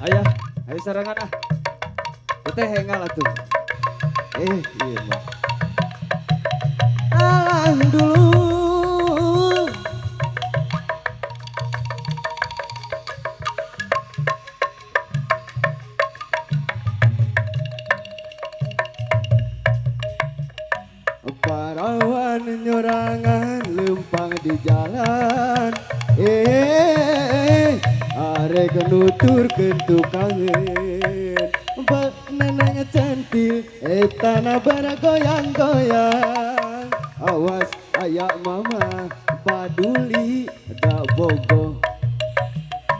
Ayah, ayo sarangan ah. Teteh engal atuh. Iya mah. Alah dulu. Parawan nyorangan lempang di jalan. Arek nuturkeun tukangeun. Bak neneng cantik etana bergoyang-goyang. Awas aya mama paduli da bogoh.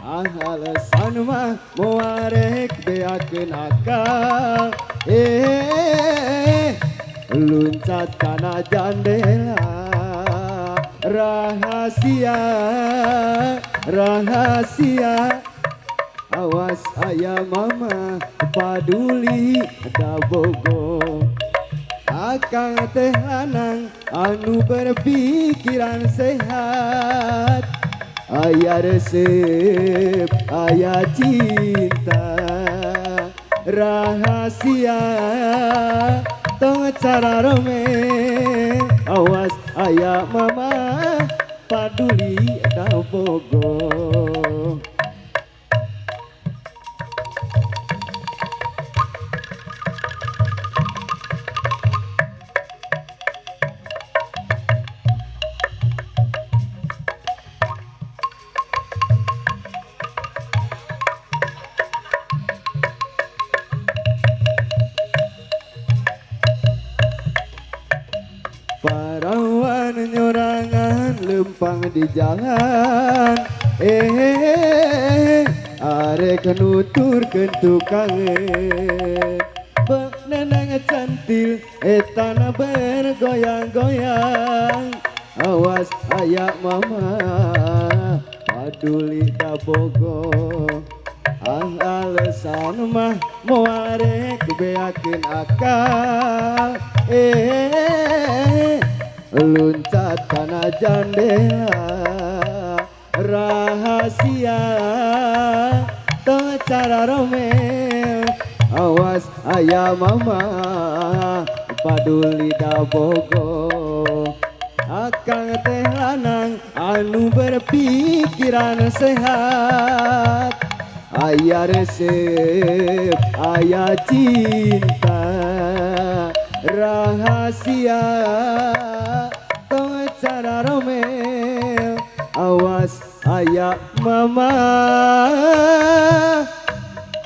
Ah alasan mah moal rek beakeun akal. Luncat kana jandela. Rahasia, rahasia. Awas aya mama paduli da bogoh. Akang teh lanang anu berpikiran sehat. Aya resep, aya cinta. Rahasia, tong cara rome. Awas aya mama paduli da bogoh. Parawan nyorangan lempang di jalan. Arek nuturkeun tukangeun. Bak neneng cantil etana bergoyang-goyang. Awas aya mama paduli da bogoh. Ah alasan mah moal rek beakeun akal. Luncat kana jandela. Rahasia tong cara romel. Awas aya mama paduli da bogoh. Akang teh lanang anu berpikiran sehat. Aya resep, aya cinta. Rahasia tong cara romel. Awas aya mama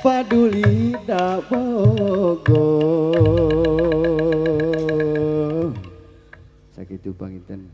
paduli da bogoh. Sakitu panginten.